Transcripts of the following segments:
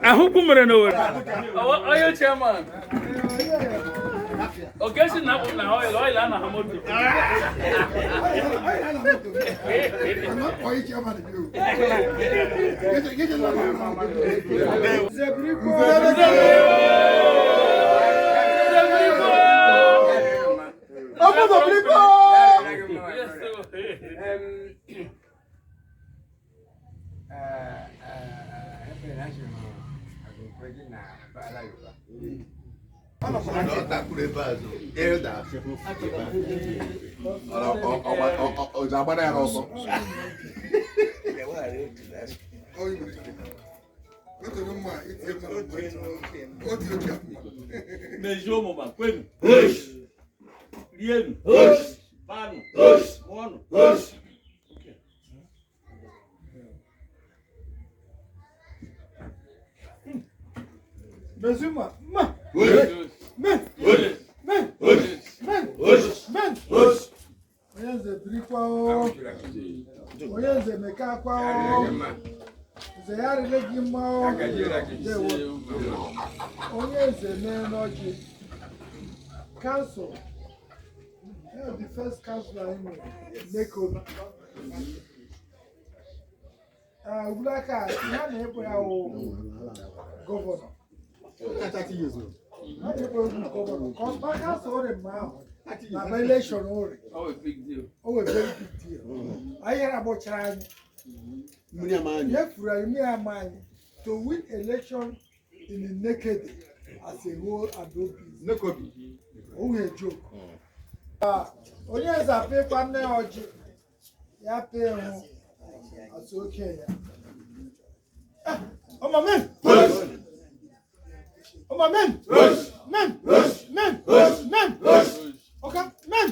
Ahụkwu mere n'Owerri. Oil chairman. Oke si na na oil, oil a na ha moto. Agbada ya n'ọsọ. Mejọ mụma kwenu. Rienu. Banụ. Mụọnụ. Mezuma, ma, men, men, men, men. Onye nze birikwa o, onye nze mekakwa o, nze ya arịrị gị mma o. Ndewo. Onye nze mee n'ọjị. Council, yeah, the first council anyị nwere, Nekobi. Ugwulaka, ihe a na-ekpo ya wụ gọvanọ. Ha na-ekpo egwu gọvanọ. Ka ọ kansụl ụrị mma ahụ, na ma election ụrị. Oh, a big deal. O wee very big deal. Anyị yara gbọchara anyị. Mmiri ama anyị. Ihe furu anyị mmiri ama anyị to win election in the naked as a whole and obi. Nnekobi. O wee joke. Onye eze apịkwa nne ya ọjị ya pịa hụ asị okenye. Ọmọ men! Ọmọ men! Men! Men! Men! Ọka men!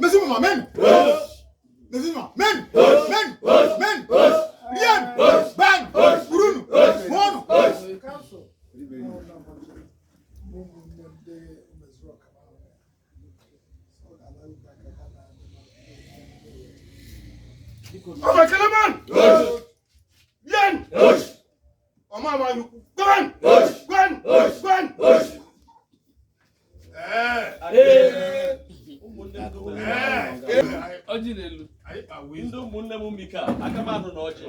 Mezuma men. Mezuma men. Men. Men. Rien. Bang. Burunu. Mụọnụ. Kansụl ụmụnne m ndị mezuru ọkara ọ ga-ala ugwu aka ha na Ọmọ keleman. Rien. Ọmọ ama yukwu. Gwan. Gwan. Gwan. Ụmụnne m Ọjị n'elu. ndị ụmụnne m mika akamanụ na ọjị.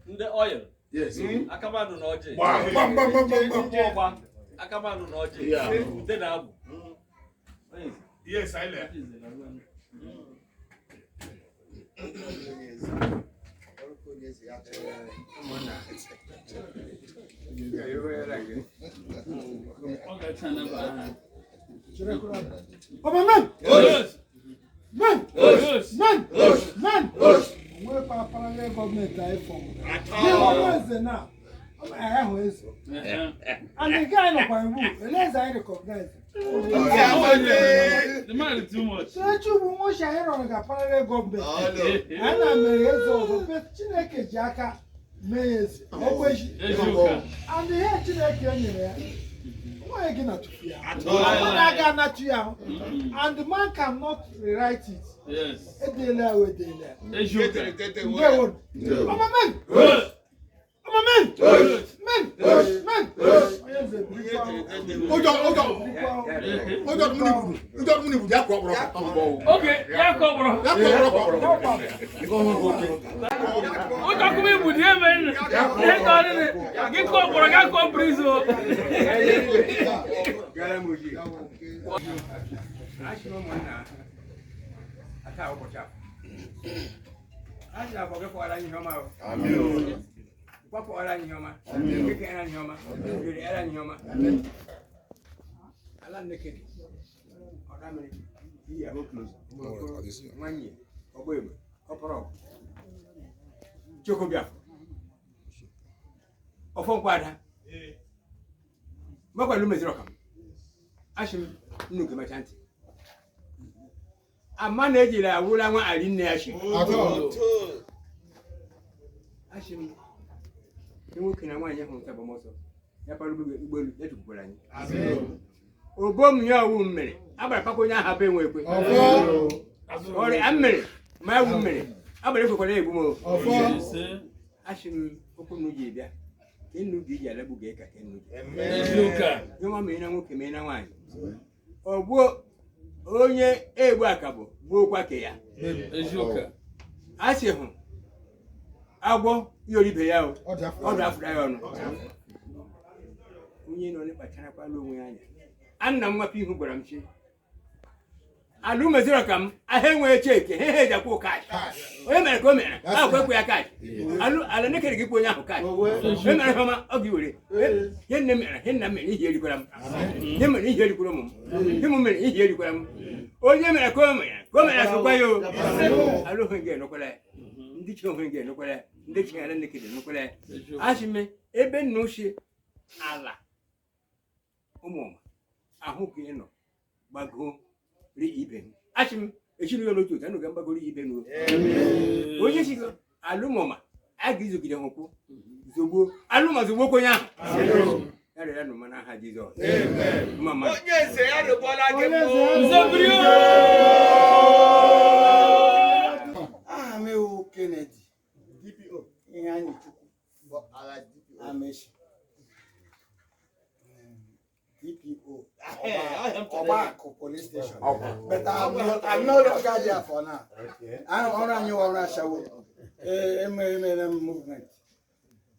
Ndị oil akamanụ na ọjị. Gbam gbam gbam gbam gbam. Ndị ọgba akamanụ na ọjị. Ude na abụ. Yes, I left. Ọ ga-acha anaba aha. Ọmọ men! Yes. Men! Yes. Men! Men! Onwekwa parallel gọọmenti anyị fọmụ. Ihe ọmụ eze na ọmụ anyị ahụ eze. And the guy nọkwa iwu, ele eze anyị recognize. The man is too much. Sochi bụ nwa ochie anyị rọrọ ka parallel gọọmenti. Anyị na mere eze ọzọ, but Chineke ji aka mee ya eze. Ọ bụ echi. Eziụka. And ihe Chineke nyere ya, nwaanyị gị na-atụfu ya. Mmadụ aga anatụ ya ahụ. And the man cannot rewrite it. Yes. Edeela ya wee deela ya. Eziụka. Ndewo. Ọmọ men! Yes. Ọmọ men! Men! Men! Onye nze birikwa o. Ụjọ ụjọ Birikwa o. ụjọ mmiri gburu. Ụjọ mmiri gburu ya kụọ kpọrọ. Okay, ya kọgbọrọ. Ya kụọ kpọrọ. Ụjọ kụma ibu dị eme nne. Ihe ka ọ dịrị. Gị kọgbọrọ, gị kọọ brizo. Chokobiafọ ọfọnkwada makwalu meziri ọka m achị m nnu gemacha ntị ama na ejiri awụla nwa ali nne ya chi achị m nwoke na nwaanyị hụrụ nta agbamọsọ ya kpara ụgbọelu ya chukwukwara anyị obom ya owu mmere agbara pakwa onye ahụ abụ enwe ekwe ọrịa mmere ma ewu mmere agbara ekwekwara ya egbu m o achị m okwu nnu ji bịa ka nnu gị ji alagbu gị ka nnu ji nwa mee na nwoke mee na nwaanyị ọ gbuo onye egbu akabụ gbuokwa ke ya a sị hụ agwọ yoribe ya o ọ dị afụra ya ọnụ onye nọ n'ịkpacharakwala onwe ya anya anna m nwapụ ihu gwara m chi ala umeziro ka m ahịa enweghị cheki he ha eji akwụ kash onye mere ka o mere ahụ ekwe ya kash alụ ala nekere gị kwu onye ahụ kash onye mere ihe ọma ọ gị were ihe nne m mere ihe nna m mere ihe erikwara m ihe mere ihe erikwara ụmụ m ihe m mere ihe erikwara m onye mere ka o mere ka o mere asụkwa ya o ala ohe gị enukwala ya ndị chi onwe gị enukwala ya ndị chi ala nekere enukwala ya achị m ebe nna ochie ala ụmụọma ahụ ka ị nọ gbagoo ri ibe m achị m echiri ya n'otu otu anụ ga mgbagoro ibe m onye si alụmọma a ga-izogide hụkwụ zogbuo alụma zogbuo onye ahụ ya rịọrọ nụ mana aha Jizọs mma Onye eze ya rịkwala gị Aha m ewu Kennedy DPO ihe anyị chukwu Amechi DPO Ọgbakụ police station, but I'm no longer there for now. Ọrụ anyị wụ ọrụ ashawo. Emere m movement.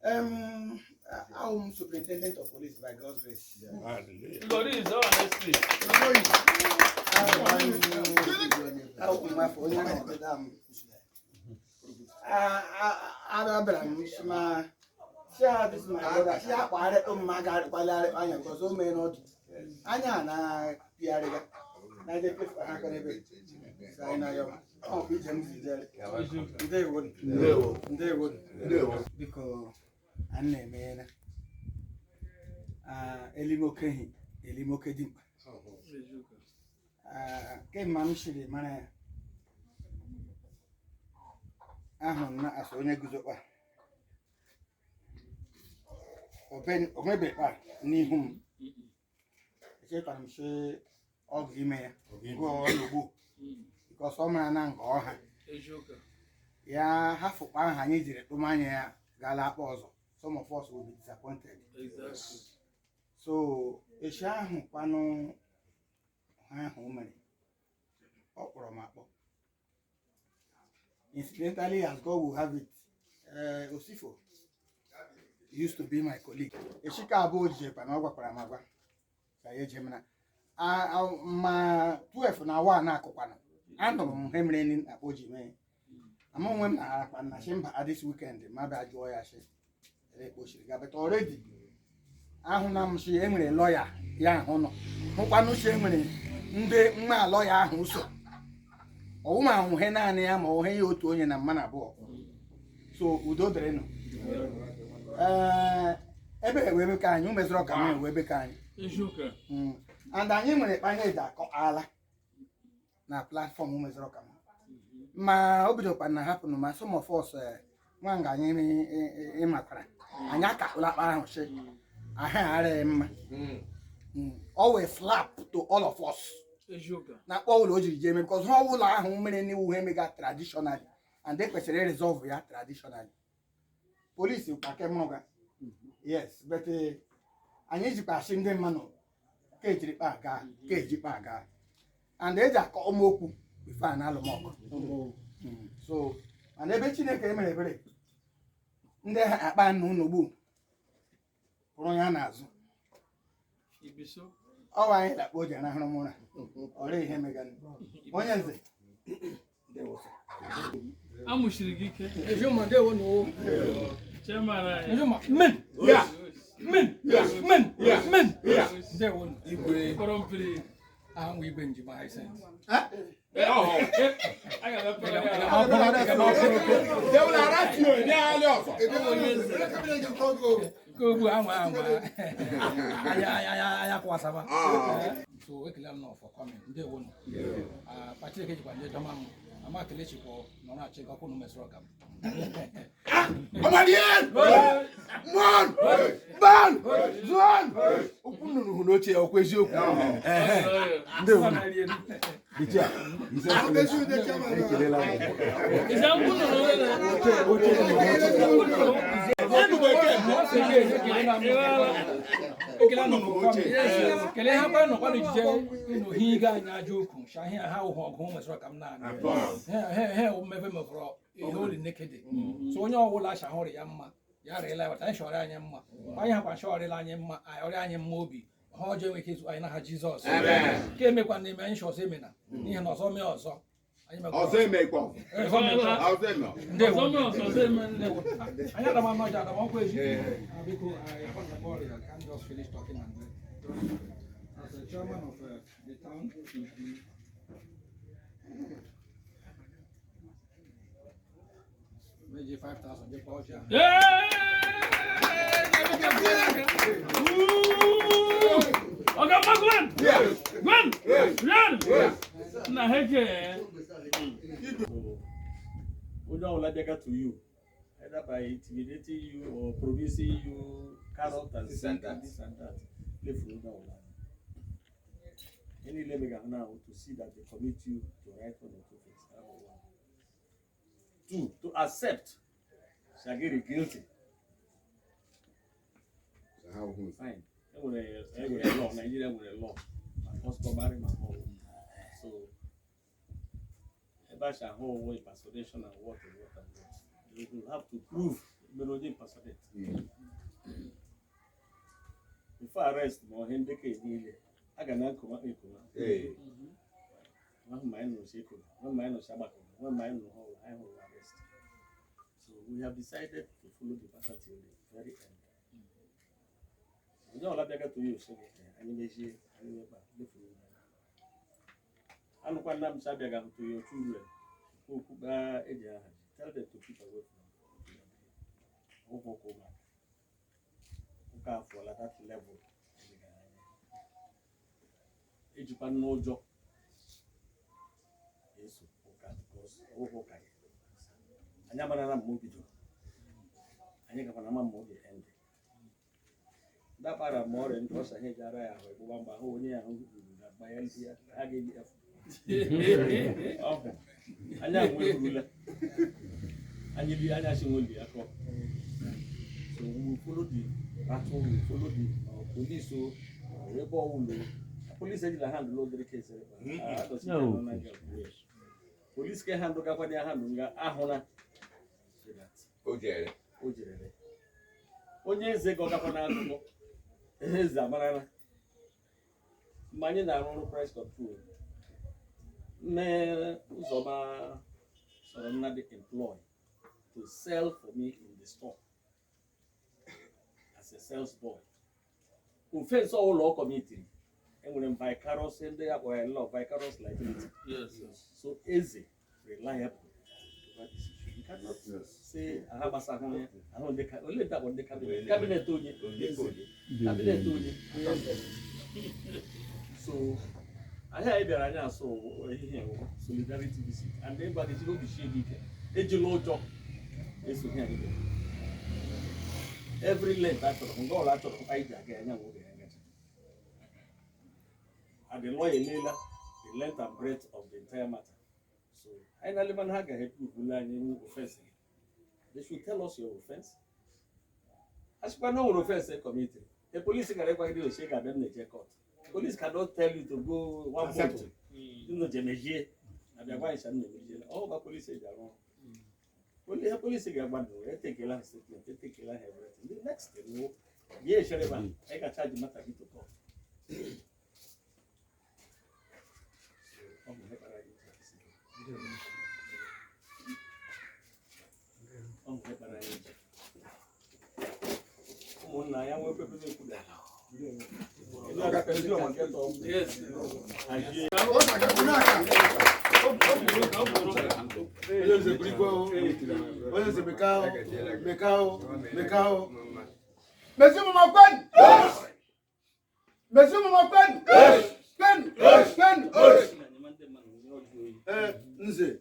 I'm superintendent of police by God's grace. Abịara m ma si ha this my brother si akpagharịkpụ m ma ga-arịkpalịarị anya because o mee n'ọdụ anya na-apịgharịga na je pefu ha aka n'ebe si anyị na yọma ọ bụ ije m zijere. Ndewo, ndewo, ndewo. Biko, anyị na-emeela elimokehi elimoke dimkpa kemgbe m siri mara ya ahụrụ m na asa onye guzokpa omebekpa n'ihu m echetara m sị ọgụ ime ya gụọ n'ugbu because ọ mara na nke ọha ya hafụkpa aha anyị jiri kpụmanya ya gala akpa ọzọ. Some of us will be disappointed. So echi ahụ kwanụ ha ahụ o mere ọ kpọrọ m akpọ. Incidentally, as God will have it, Osifo used to be my colleague. Eshika abụọ ojijekwa na ọ gwakwara m agwa ka ya eje mara ma 12 na 1 akụkwana anụrụ m ihe mere akpọ ji mee ama onwe m na arakpa na shi mba this weekend ma bịa jụọ ya shi ekpochiri ga, but already ahụ na m shi enwere lọya ya ahụ nọ hụkwanụ shi enwere ndị mma lọya ahụ so ọwụma ahụhe naanị ya ma ohe ya otu onye na mmanụ abụọ. So udo dịrịnụ. Ee, ebe ewe ebe ka anyị umeziri ọka m ewe ebe ka anyị and anyị nwere kpanye eji akọ ala na platform umeziri ọka m ma o bidokwa na hapụnụ ma some of us nwa nga anyị ịmakwara anyị akakpụla akpa ahụ shi ahụ arịghị mma. Ọ wee slap to all of us na akpọ ụlọ o jiri jee eme because ha ụlọ ahụ mere n'iwu ha emega traditionally and e kwesịrị resolve ya traditionally. Polisi kpakemụga, yes, but anyị jikwa asị ndị mmanụ ka ejiri kpa gaa ka eji kpa gaa and eji akọ ụmụokwu before na alụmọgụ. So mana ebe Chineke mere ebere ndị akpa nna unu pụrụ ya n'azụ ọwa anyị dakpo ji arahụrụ m ụra ọrịa ihe megana onye nze. Amụchiri gị ike. Ejuma ndewo no. Chairman anyị. Ejuma men. Yeah. Men. Men. Men. Ndewo no. Igwe. Kpọrọ mpiri. Ahụ igwe njem Hisense. Aga m akpọrọ ya. ọzọ. Ka ogbu anwa anwa. Anya anya anya kwasaba. So ekele m nọ for coming. Ndewo nọ. Ah, Patrick ejikwa ndị dọma m. Ama kelechi kwọ nọrọ achị gakwu nu mesịrị ọka m. Ọmọdé! Mọn! Ban! Zụọn! Okwu nnụnụ hụ n'oche ya, okwu eziokwu. Ehe. Ndewo. Ichie, His Excellency, ekelela m. Ìṣe ń kúnnù lórí rẹ̀. Oche Ekele nọ for coming. Kelee ha kwa nọkwa n'ejije n'ohi ga anyị ajọ okwu shahi ha ụhụ ọgụ mesịrị ọka m naanị. He he mmefe mefọrọ ihe oli nekede. So onye ọbụla shahụrụ ya mma ya rịla ya anyị shọrọ anyị mma. Anyị hakwa shọrịla anyị mma ọrịa anyị mma obi ha ọjọọ enweghị ike izu anyị n'aha Jizọs. Nke emekwa na eme anyị shọzọ emena n'ihi na ọzọ mee ọzọ. Anyị mekwara Ọzọ emekwa. Ọzọ mekwa. Ọzọ eme. Ndewo. Ọzọ mee ọzọ, ọzọ eme. Ndewo. Anyị adama n'ọja adama ọkwa eji. Ah, biko, I I can't just finish talking and then as the chairman of the town. Meji 5,000, jekwa ọcha. Ọ̀gá mma Gwen! Gwen! Gwen! Nna ha eke. Onye ọbụla bịaga to you, either by intimidating you or promising you carrot and This seed and that. and this and that, lefuru onye ọbụla anya. Ihe niile mega now to see that they commit you to right one or two things. That was one. Two, to accept Shagiri guilty. Fine. Enwere law, Nigeria nwere law. Ma customary ma all. So ebe a shall ahụ impersonation and what and what and what. You will have to prove mere onye impersonate. Before arrest ma ọhịa ndekọ niile, a ga na nkoma ekoma. Nwa mgbe anyị nụrụ si ekoma, nwa mgbe anyị nụrụ si agbakọrọ, nwa mgbe anyị nụrụ ha ọwụ, anyị hụrụ arrest. So we have decided to follow the matter till the very end. Onye ọbụla bịaga to you sị gị, anyị mechie, anyị mekpa, lefuru onye anya. Anụkwa nna m sị abịaga to your children, okwu gbaa eji aha, tell them to keep away from akwụkwọ ụka ụmụaka. Ụka afụọla that level eleghị anya. Ejikwa n'ụjọ eso ụka because ọgwụgwọ ụka ya. Anyị amarala mgbe o bidoro. Anyị gakwana ama mgbe ọ ga-end. Ndakpara ma ọrịa ndị ọsa ihe ji ara ya ahụ ịgbụgba mgbe ahụ onye ahụ ruru na agba ya ndị ya a ga-eji efu. Ọhụ anya ahụ erurula. Anyị li anya si nweli akọ. So we will follow the battle, we will follow the police o, ebe ọwụlụ. Police ejila handle obere case ebe a. Ah, doesn't No. no. Police ke handle gakwa ya handle nga ahụna. So that O jere. o jerere. Onye eze ga ọgakwa n'akụkọ. Eze amarala. Mgbe anyị na-arụ ọrụ price control, nne Ụzọma sọrọ nna dị employ to sell for me in the store as a sales boy. Offense ọbụla ọ kọmitiri, enwere m vicarious ndị a kpọrọ ya law vicarious liability. Yes. So eze reliable over this issue. You cannot say aha gbasahụ ya ahụ ndị ka ole ndị akpọ ndị cabinet cabinet onye cabinet onye. So ahịa anyị bịara anyị asụ ehihie wụ solidarity visit and ịgwa gị sị obi sie gị ike ejila ụjọ eso ihe anyị bịara. Every length a chọrọ nga ọla achọrọ anyị ji aga ya nwe oge ya gacha. And the lawyer elela the length and breadth of the entire matter. So finally man ha ga-eprove anyị nwu offense gị. They should tell us your offense. A sịkwa na o nwere offense e committed. The police gara ịgwa gị oche ga-abịa m na-eje court. Police cannot tell you to go one Accept. month. Unu je mejie. Abịa gwa anyị sị m na-emejiela. Ọ gba police eji arụ ọrụ. Ihe police ga-agba nụ, etekela ha statement, etekela ha everything. The next thing wụ, bịa echere ebe a, anyị ga-charge matter gị to court. So, ọ bụ ihe kpara anyị ji asị gị. Ọ bụ ihe kpara anyị ji. Ụmụnna ya nwee pepe ekwuda. Yes. Hazie. Onye eze burigwe o. Onye Onye nze mekao, mekao, mekao. Mezi mama kwenu. Mezi mama kwenu. Kwenu, kwenu. Ee, nze,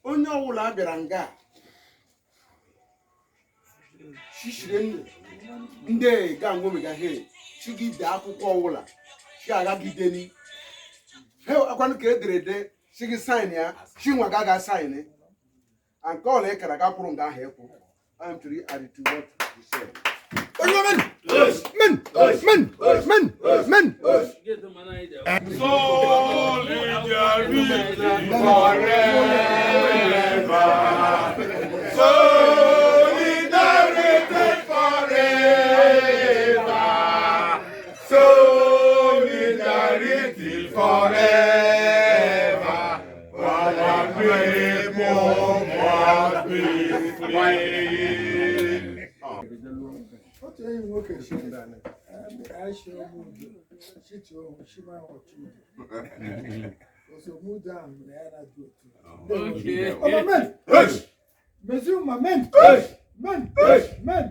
onye ọbụla a bịara nga shishire ndị ga ṅomega he chigide akwụkwọ ọbụla chi agagideni he akwanụ ka ederede si gị sign ya chinwa ga ga sign and nke ọla ị kara ga kwụrụ nga ahụ ịkwụ. I'm to add to what you said. Onye men! Men! Men! Men! Men! Solidarity forever. Solidarity forever. Solidarity forever. Our people must be free. Otu enyi m nwoke si anyị shi ọmụ udo chiti ohun shi ma ọchị udo ozugbo ahụ mere ya na dị otu. Ọba men mezi ma men men men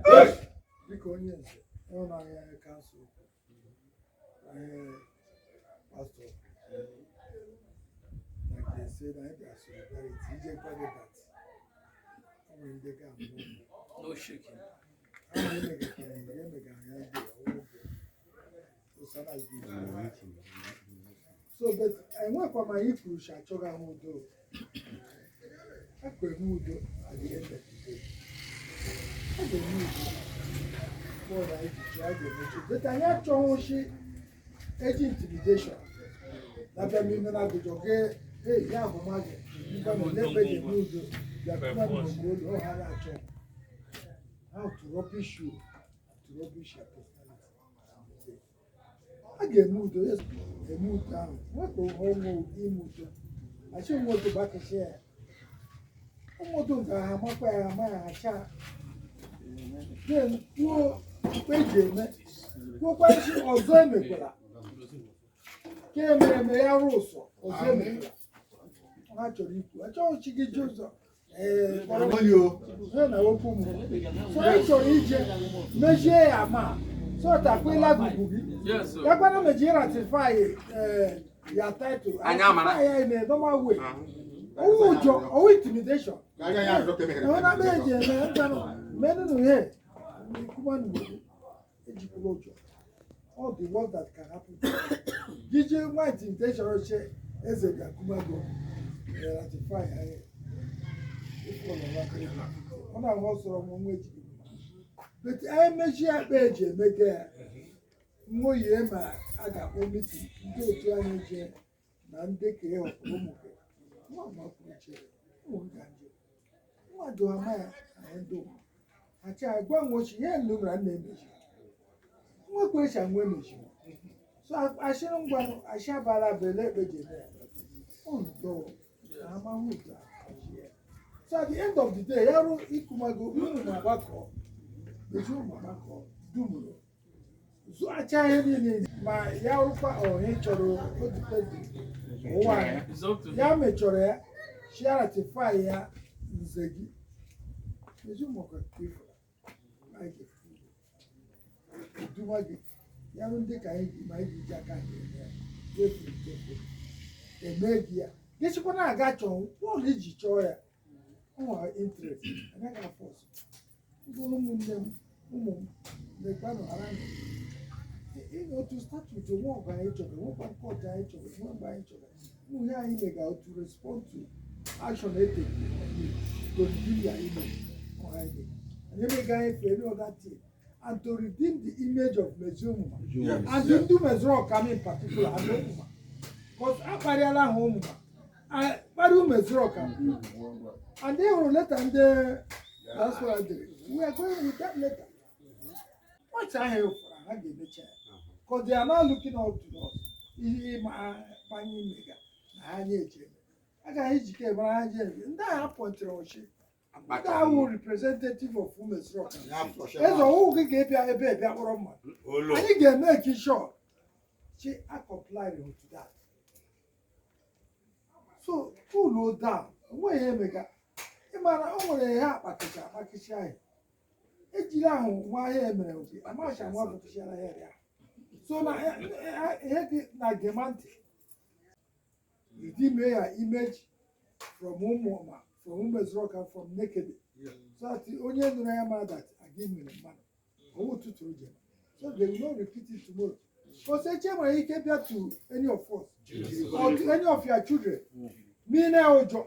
dịka onye nze ụlọ ahịa council anyị pastọ na ga-ese na anyị bịa solidarity ije kwado that o nwere ndị ga-amụ. No shaking. Ahụ emegakwara mgbe emegara ya dị ọwụ oge osana gị. So but enwekwa ma anyị kwuru si achọghị ahụ udo akwa eme udo. At the end of the day, a ga-eme udo bọọlụ anyị ji ji a ga-emechi, but anyị achọghị shi eji intimidation labịa m ime na agụjọ gị. Hey, ya bụ mmadụ ngwa na n'ebe ji eme udo bịa kuma n'ogbo ụlọ ọha na-achọ how to rubbish you, to rubbish your personality. A ga-eme udo, yes, eme udo ahụ nwekwa ọnwụ ime udo achị nwe otu gbakịsị ya ụmụdụ nke ha amakwa ya ama ya acha. Then kwuo mkpe eji eme kwuokwa isi ọzọ emekwala ka emere eme ya rụ ụsọ ọzọ emekwala. Ha chọrọ ikwu achọghị chi gị ji ụzọ ee kpọrọ ha na okwu mụ. So anyị chọrọ ije mejie ya ma so takwela gụgụ gị. Yes, sir. Yakwana meji ratify ya title. Anyị amara. Ratify ya in a normal way. Owu ụjọ, owu intimidation. Ẹ̀wọ̀n náà méjì ẹ̀mẹ́ ń gbànú mẹ́nu nù hẹ́ ìkúmọ̀ nù ejikwala ụjọ. All the work that can happen. Jíjẹ́ nwa intimidation ṣe eze bịa kumago ratify ya yẹ. Ife ọlọ́wọ́ ọ na-ahụ ọsọrọ m nwa ejighi mma. But anyị mechie akpa eji emege ya. Nwoyie ma a ga-akpọ meeting ndị otu anyị jee na ndị ka ị họpụrụ ụmụ gị nwa amakwuru chere ụmụ ga nje mmadụ ama ya anyị ndị ụmụ acha gwa nwochi ya nlu mara nna emechi nwa kwerecha nwa emechi. So ashịrị ngwanụ ashị abala bele ekpe ji eme ya ụlọ na amahụ ụda. So at the end of the day, ya rụ ikumago ụmụ na-agbakọ mechi ụmụ agbakọ dumuru zụacha ihe niile ma ya rụkwa ọhịa chọrọ odipedi ụwa anyị. It's up to Ya mechọrọ ya shi ratify ya nze gị ezi ụmụka ifuru anyị ga-efu duma gị ya rụ ndị ka anyị ji ma anyị ji aka anyị eme ya efu efu eme gị ya gị chịkwa na-aga chọọ ụlọ iji chọọ ya ụmụ interest anaghị afọ ọsọ ndị ụmụnne m ụmụ m na-ekpanụ ara otu start with onwe ọgụ anyị chọrọ nwekwa court anyị chọrọ nwe mgbe anyị chọrọ ụmụ ihe anyị mega to respond to action eteke to redeem your image. Ọha anyị mega anyị mega anyị for any other thing and to redeem the image of Meziomuma and the ndị Mezrokam in particular and Omuma, because akparịala ha Omuma kparịa Mezrokam and they hụrụ leta ndị diaspora dere. We are going with that letter. Once ahụ efuru ha ga-emecha ya because they are now looking up to us. Ihe ịma anyị mega na ha na-eche agaghị ejike mara ha ji eme ndị agha pọntịrị ọchị ndị ahụ representative of Mezrokam eze ọwụwụ gị ga-ebịa ebe ebịa kpọrọ mmadụ anyị ga-eme ka sure chi a comply to that. So cool down onweghị ihe emega. Ịmara o nwere ihe akpakịcha akpakịcha anyị ejiri ahụ nwa ahịa emere obi amacha nwa bụkịchara ya ya so na ihe dị na gema ntị redeem ya image from ụmụọma, from Umezurọka, from Nekede, so that onye nụrụ ya mara that aga nwere mmadụ owu ụtụtụ o jere, so they will not repeat it tomorrow, because eche nwere ike bịa to any of us or to any of your children. Mine ụjọ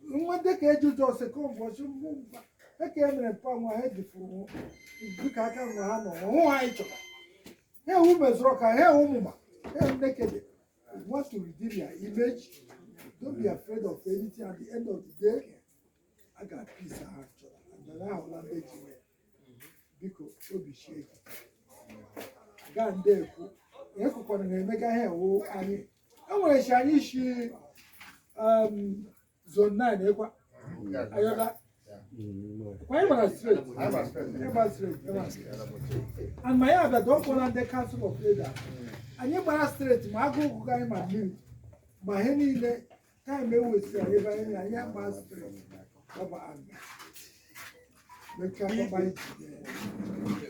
nwa dịka eji ụjọ sekọmbọchị mgba eke emere mpa nwa ha ejifuru dịka aka nwa ha nọ hụ ha anyị chọrọ ha ewu mezuru ka ha ewu ụmụma ha ewu Nekede. You want to redeem your image. Don't be afraid of anything. At the end of the day, a ga peace ha chọrọ and na ahụla ndị ji nwee. Biko, obi sie gị gaa ndị ekwu ekwukwana na emega ihe ewu anyị enwere si anyị si zone 9 ekwa ayọda kwa anyị gbara straight. Ịgba straight, ịgba straight. And ma ya abịa dọkpọla ndị council of leaders anyị gbara straight, ma agụ ụgụgụ anyị ma mmiri ma ihe niile time ewesịrị ebe anyị na anyị agba straight gbaba anga mechaa gbaba iji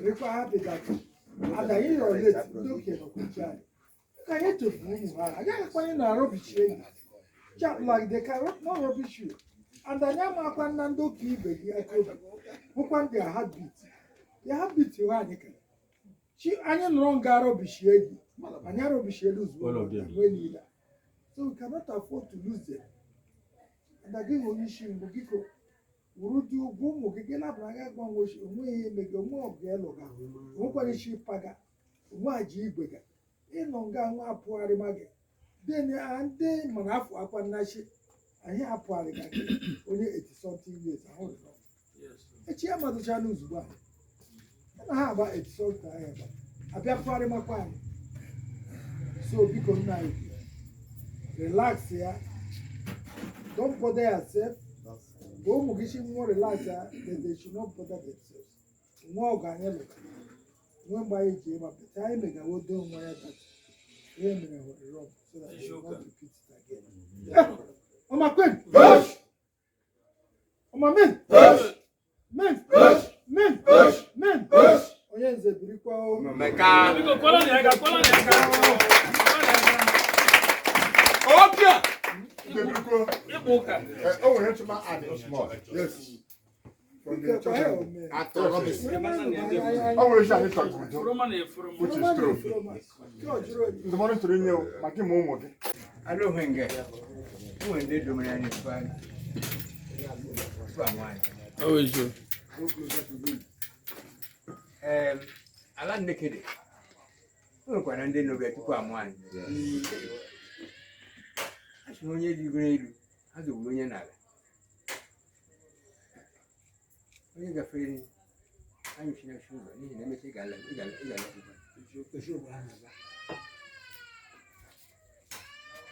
rekwa happy that and anyị nọ late. Ndị okenye nọkwachi anyị ka anyị chefuru ụmụ ha agaghị kwanye na rubbish enyi chat like they can not rubbish you and anyị amakwa na ndị okenye ibe gị aka obi hụkwa their heartbeat, their heartbeat ha anyị kere chi anyị nọrọ nga rubbish enyi anyị rubbish elu ozugbo nwee niile, so we cannot afford to lose them. And agaghị onye isi mgbe biko wuru dị ụgwọ ụmụ gị gị labara anya gbanwe ochi onwe ihe eme gị onwe ọgụ ịlụ ga onwekwara isi paga onwe aja igwe ga ịnọ nga nwa apụgharịma gị then ndị mana afọ akwa nnachi anyị apụgharịga gị onye 80 something years ahụrụ nọ echi ya madụchala ozugbo a ya na ha agba 80 something anyị agba abịa pụgharịmakwa anyị. So biko, nna anyị, relax ya, don't bother yourself. Mgbe ụmụ gị si nwụọ, relax ya, they should not bother themselves. Nwa ọgụ anyị lụrụ nwe mgbe anyị ji ịma bete anyị megawo do onwe ya that ihe mere were wrong so that they will not repeat it again. Ọma kwen, ọma men men men men, onye nze birikwa o. Biko, kwala na aka, kwala na aka. Ọbịa! Ịkpụ ụka. O nwere ntụma adị small. Yes. From the church. Atọ rubbish. O nwere isi anyị chọrọ udo. Foroma na eforoma. Which is true. Ndụmọdụ tụrụ inye o, maka ịmụ ụmụ gị. Ala onwe nge enwere ndị domere anyị tupu amụ anyị. O eziokwu. Ee, ala Nnekede o nwekwara ndị nọbịa tupu amụ anyị. A sị na onye rigoro elu ha zogburu onye n'ala onye gafere anyị si n'oche ụzọ n'ihi na emechaa ị ga-ala ị ga-ala ị ga-ala.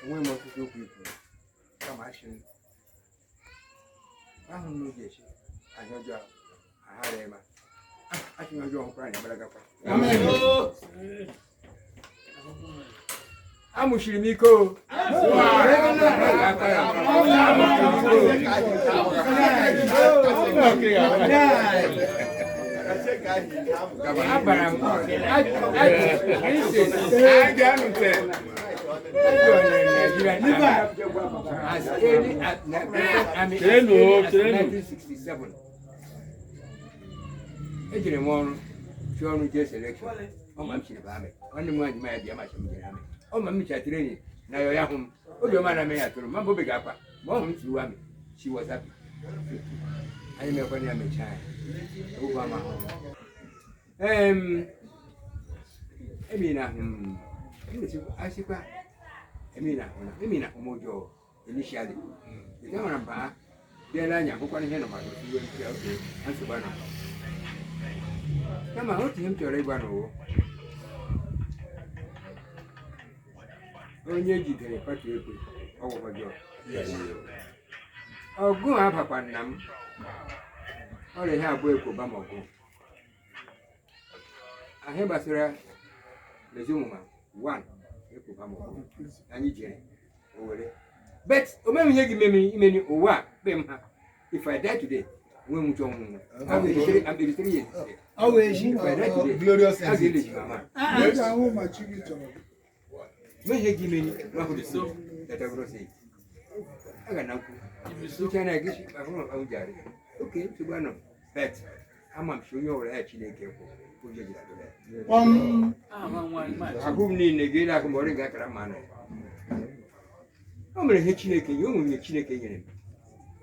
Enweghị m ọtụtụ okwu ikwu kama asị m ahụ m n'oge echi ahịa ọjọọ aghara ịma asị m ọjọọ hụkwara anyị agbalagakwa. Amụchiri m ike o. Aka ya. Abara m Nigeria as early as Chenu o, chenu. 1967. Ejere m ọrụ chi ọrụ jee selection ọ ma m chiri ba amị nwanne m nwaanyị ma ya bịa machi m jere amị ọ ma m mechara training na ya ya hụ m obiọma na ame ya tụrụ ma mbobe ga-akwa ma ọ hụ m tiwa amị. She was happy. Anyị mekwana ya mechaa ya ụgwọ ama ahụ emi na hụ asịkwa emi na hụ na emi na hụ m ụjọ initially ị nwere mba ha bịala anya hụkwana ihe nọ ma gosi iwe mpịa oke na nsogbu anọ kama otu ihe m chọrọ ịgwa n'ụwa onye jidere pati ekwe ọgwụ ọjọọ ọgụ a abakwa nna m ọrịa ihe abụọ ekwoba ma ọgụ ahụ gbasara lezomuma one ekwoba ma ọgụ anyị jere owere bet o meghị ihe gị memiri imeni ụwa a kpe m ha. If I die today, nwe m chọọ nwụ. I'm 83, I'm 83 years. If I die today, Glorious a ga exit. eleji mama. Ị ga-ahụ ma chi gị chọrọ gị. Mehie gị meni mahụ dị so that I will not say it. Aga na nkwu. Uche na gị ahụ ahụ jari. Okay, nsogbu anọ. But ama m si onye ọbụla ya Chineke kwụ ụjọ jiri atụla ya. Ahụ m niile gị na-ahụ ma ọrịa ga-akara mma nọ. O mere ihe Chineke nye, o nwere ihe Chineke nyere m.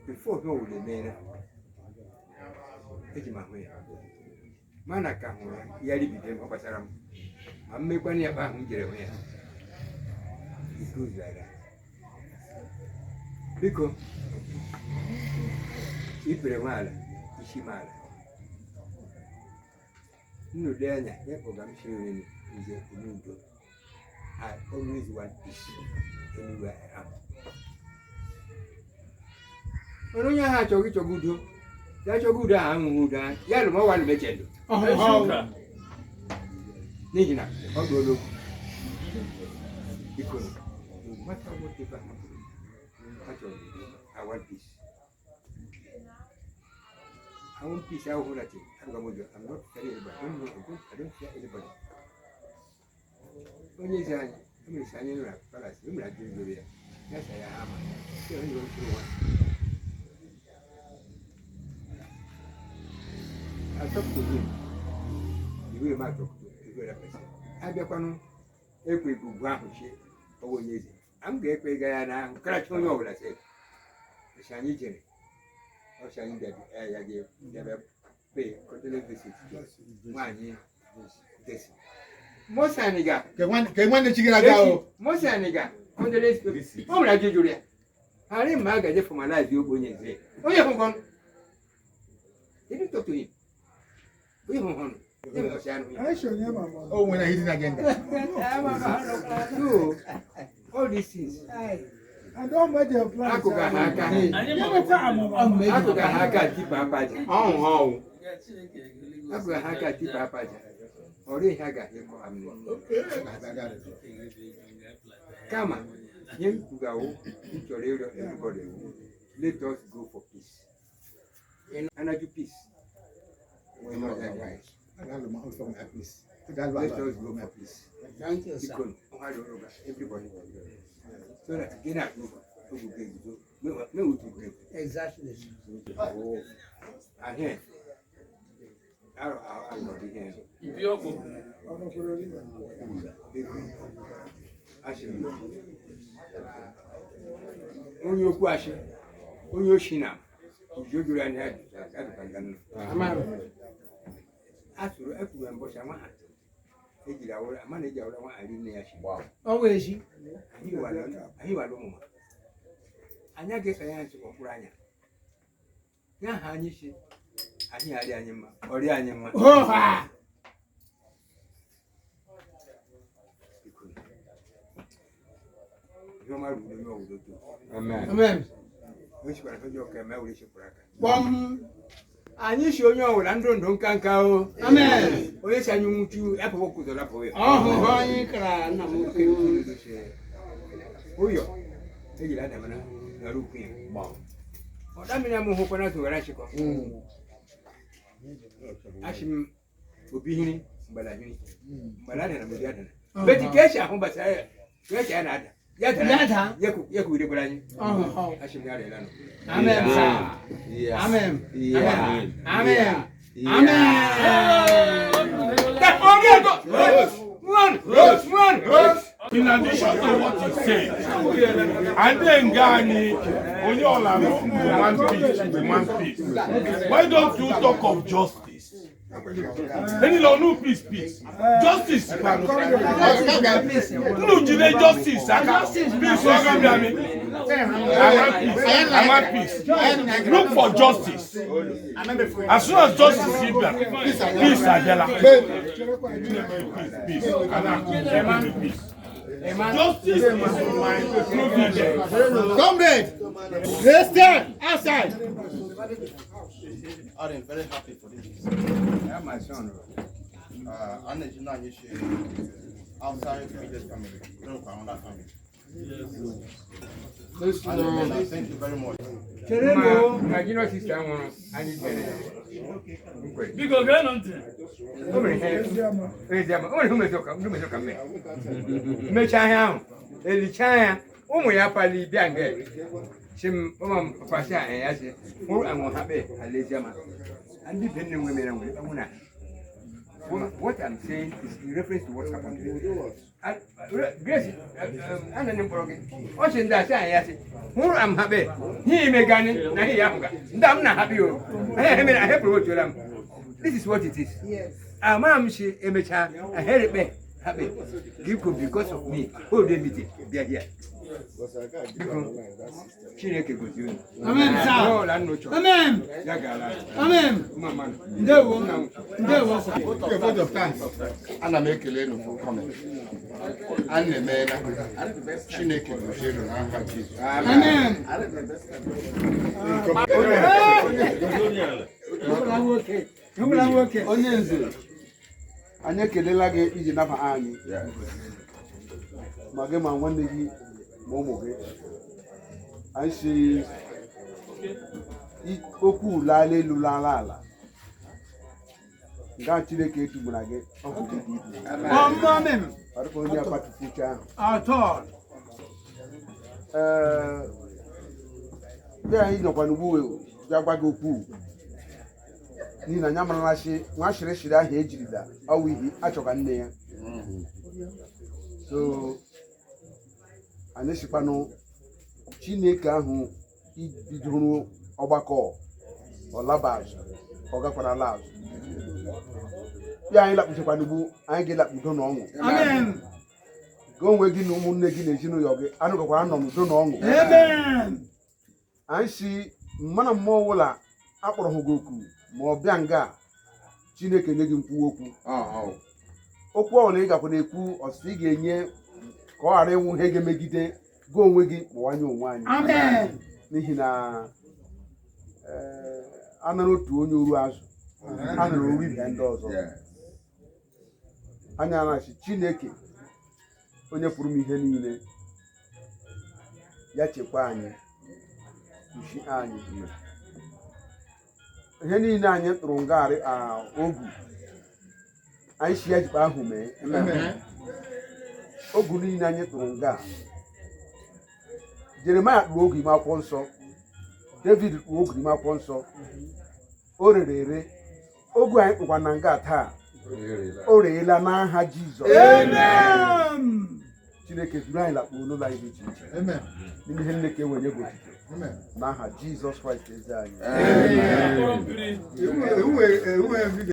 Before ihe ọbụla emeela, eji m ahụ ya. Mana ka hụrụ ya ribido m, ọ gbasara m. Ma mmekwana ya kpa ahụ m jere hụ ya. It goes like that. Biko, ikpere m ala, isi m ala. Nnọdụ anya, ya kpọga m si nri nze ome udo. I always want peace anywhere I am. Mana onye ahụ achọghị ịchọga udo, ya achọghị udo ahụ ahụghị udo ahụ, ya lụma ọwa lụmeche ndụ. N'ihi na ọ bụ olokwu. Biko, no matter whatever happens, achọrọ m udo. I want peace. I want peace. I want that. I'm not fearing anybody. I don't know. I don't fear anybody. Onye eze anyị, o mere sị anyị nọ na palace, o mere ajụ jụrụ ya. Ya sị ya ama. Sị onye nwe ụwa. I talk to him. The way ma talk to every other person. Abịakwanụ ekwe ugwu ahụ chi ọwụ onye eze. A m ga-ekwe ga ya na nkarachi onye ọbụla sị. Ọsị anyị jere. Ọsị anyị bịa ya ga bịa pay condolence visit to nwaanyị Desi. Mose anyị ga Ka nwanne chi gị aga o. Mose anyị ga condolence visit. O nwere ajụ jụrụ ya. Ghara ma a gaje formalize okwu onye eze. Onye hụrụ They didn't talk to him. Onye hụrụ ọnụ. Onye hụrụ ọsị anụ ya. Anyị si onye ma ma ọ. O nwere hidden agenda. So, all these things, And all my their plans. akụga ha aka. Gịnịkwa amụma? Akụga ha aka tipa apaja. Akụga ha aka tipa apaja. Ọrụ ihe a ga-ịkọ amị. Kama, ihe m kwugawo, m chọrọ ịrịọ everybody wụ, let us go for peace. Anaju peace. We're not that guys. Let us go for peace. Thank you, sir. Biko, ọha dị ọrụ ga, everybody. So that gị na-akụ ogu ga-eguzo, mee otu ga Exactly. Ahịa. Arụ arụ ihe. Ọ nọkwara Oliver. Biko, asị m. Onye okwu asị, onye oshi na ujo juru anya adụka nga nnu. A sụrụ ekwuru mbọchị nwa ha ejiri awụra ama na eji awụra nwa ha rinne ya shi. Always. Anyị wara ụmụ ma. Anyị aga-eso ya ntị ọkpụrụ anya. Ya ha anyị si anyị arịa anyị mma, ọrịa anyị mma. Hoha! Biko, ihe ọma ruru onye ọwụrụ otu. Amen. O sikwara onye ọka eme were chekwara aka. Kpọm. Anyị si onye ọwụla ndụ ndụ nka nka o. Amen. Onye si anyị nwụchu apụghị kụzọ lapụ ya. Ọhụhụ anyị kara nna m ukwu. Ụyọ ejiri adamana nọrọ ukwu ya. Ọdamina m hụkwana tụghara chịkọ. Achị m obi hiri mgbala hiri. Mgbala adana m obi adana. Beti ka esi ahụ gbasara ya ka esi a na-ada. Ya Ya dara daa. ya kwugidekwara anyị. Ọhụhụ. Achị m ya arịala nọ. Amen, sir. Amen. Amen. Amen. Amen. In addition to what he said, Ade Ngani, onye ọla nọ one piece, one piece. Why don't you talk of justice? Any law, no peace, peace. Justice, kwanu. Unu jide justice aka. Peace, ọga bịa mi. I want peace. I want peace. Look for justice. As soon as justice is bịara, peace abịala. Peace, peace. Peace. Justice is my providence. Comrade, Christian, outside. I'm very happy for this. Yeah, my son. I'm outside immediate family, don't another family. Yes. And thank you very much. Ma junior sister nwụrụ anyị jere nkwe. Biko geenụ ntị. O mere ihe eziama, o nwere ihe umezi ụka mere. Mechaa ihe ahụ, elichaa ya, ụmụ ya pali bịa nga si m ụmụ m papa si anyị ya si hụrụ anwụ ha kpee ala eziama. Ndị be nne nwe mere nwere nwụ na. What I'm saying is in reference to what happened. Grace, ana ne mkpọrọ gị. Ọ sị ndị asị anyị ya sị, hụrụ am ha kpee, ihe ime gani na ihe ya hụga. Ndị a m na ha kpee o. Ihe mere ahịa promotuola m. This is what it is. Ama m si emechaa ahịrịkpe ha kpee. Biko because of me, hold a meeting, bịa here. Biko, Chineke gozie unu. Amen, sir. Ọ nna chọrọ. Amen. Ya gaala. Amen. Mma mmanụ. Ndewo. Ndewo, sir. Okay, vote of thanks. Ana m ekele unu for coming. Anyị emeela. Chineke gozie unu n'aha Jizọs. Amen. Onye nze, anyị ekelela gị iji naba anyị, ma gị ma nwanne gị ma ụmụ gị. Anyị si okwu laala elu laala ala nga Chineke edugbara gị ọkụ gị dị ibu. Amen. Ọ dịka onye akpatufu uche ahụ. At all. Ee, bịa anyị nọkwa n'ugbu bịa gwa gị okwu n'ihi na anyị amarala sị nwa shịrịshịrị ahụ ejirila ọwụ ihe achọka nne ya, so anyị sikwanụ Chineke ahụ bidoro ọgbakọ ọlaba azụ ọ gakwara ala azụ ya anyị lakpuchikwa n'ugbu anyị ga-elakpu udo na ọṅụ. Amen. Gị onwe gị na ụmụnne gị na ezinụlọ gị anụgakwara nọ n'udo na ọṅụ. Amen. Anyị si mmanụ mmụọ ọbụla akpọrọ hụ gị oku ma ọ bịa nga Chineke nye gị nkwuwa okwu okwu ọbụla ị gakwa na-ekwu ọsịsọ ị ga-enye ka ọ ghara ịnwụ ihe ga-emegide gị onwe gị ma nwanye onwe anyị. Amen. N'ihi na anara otu onye oru azụ anara oru ibe ndị ọzọ. Anyị na-asị Chineke onye pụrụ m ihe niile ya chekwa anyị, kpuchi anyị, ihe niile anyị tụrụ ngagharị ogu anyị si ya jikpa ahụ mee ogu niile anyị tụrụ nga. Jeremaya tụrụ ogu ime akwụkwọ nsọ, David tụrụ ogu ime akwụkwọ nsọ, o rere ere. Ogu anyị tụkwa na nga taa o reela n'aha Jizọs. Amen. Chineke duru anyị lakpuo n'ụlọ anyị dị iche iche n'ime ihe nne ka e wenye gị otito n'aha Jizọs Kraịst eze anyị. Amen.